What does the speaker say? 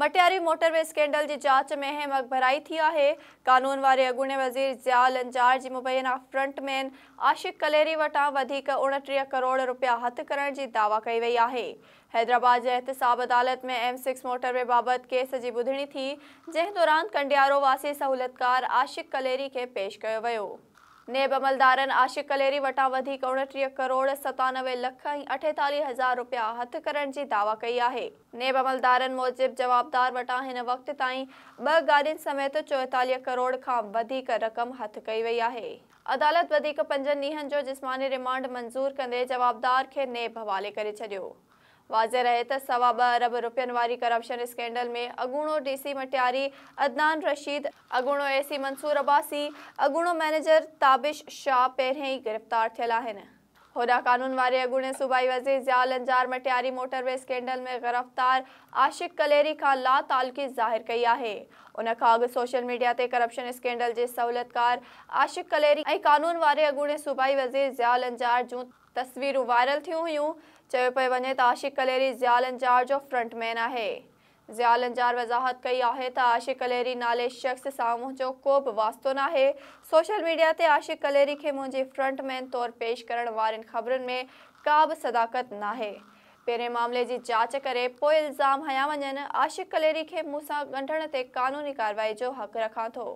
Matiari motor V scandal جي جاچ ۾ اهم اڳڀرائي ٿي آهي. قانون واري اڳوڻي وزير ضياء لنجار جي مبينا فرنٽ مين عاشق ڪليري وٽان وڌيڪ 29 ڪروڙ رپيا هٿ ڪرڻ جي دعويٰ ڪئي وئي آهي. حيدرآباد جي احتساب عدالت ۾ ايم سڪس موٽر وي بابت ڪيس جي ٻڌڻي ٿي، جنهن دوران ڪنڊيارو واسي سهولتڪار عاشق ڪليري کي پيش ڪيو ويو. نيب عملدارن عاشق ڪليري وٽان وڌيڪ 29 ڪروڙ 97 لک ۽ 48 هزار رپيا هٿ ڪرڻ جي دعويٰ ڪئي آهي. نيب عملدارن موجب جوابدار وٽان هن وقت تائين ٻه گاڏين سميت 44 ڪروڙ کان وڌيڪ رقم هٿ ڪئي وئي آهي. عدالت وڌيڪ پنجن ڏينهن جو جسماني رمانڊ منظور ڪندي جوابدار کي نيب حوالي ڪري ڇڏيو. واضح رهي ته 2.25 ارب رپين واري ڪرپشن اسڪينڊل ۾ اڳوڻو ڊي سي مٽياري عدنان رشيد، اڳوڻو اي سي منصور عباسي، اڳوڻو مئنيجر تابش شاهه پهرين ئي گرفتار ٿيل آهن. هوڏانهن قانون واري اڳوڻي صوبائي وزير Zia Lanjar Matiari motor V scandal ۾ گرفتار عاشق ڪليري کان لا تعلقي ظاهر ڪئي آهي. ان کان اڳ سوشل ميڊيا تي ڪرپشن اسڪينڊل جي سهولتڪار عاشق ڪليري ۽ قانون واري اڳوڻي صوبائي وزير ضياء لنجار جون تصويرون وائرل ٿيون هيون، چيو پيو وڃي ته عاشق ڪليري ضياء لنجار جو فرنٽ مين آهي. ضياء لنجار وضاحت ڪئي آهي ته عاشق ڪليري نالي شخص سان منهنجو ڪو به واسطو ناهي، سوشل ميڊيا تي عاشق ڪليري کي منهنجي فرنٽ مين طور پيش ڪرڻ وارين خبرن ۾ ڪا به صداقت ناهي. پهرين معاملي جي جاچ ڪري پوء الزام هنيا وڃن، عاشق ڪليري کي مون سان ڳنڍڻ تي قانوني ڪارروائي جو حق رکان ٿو.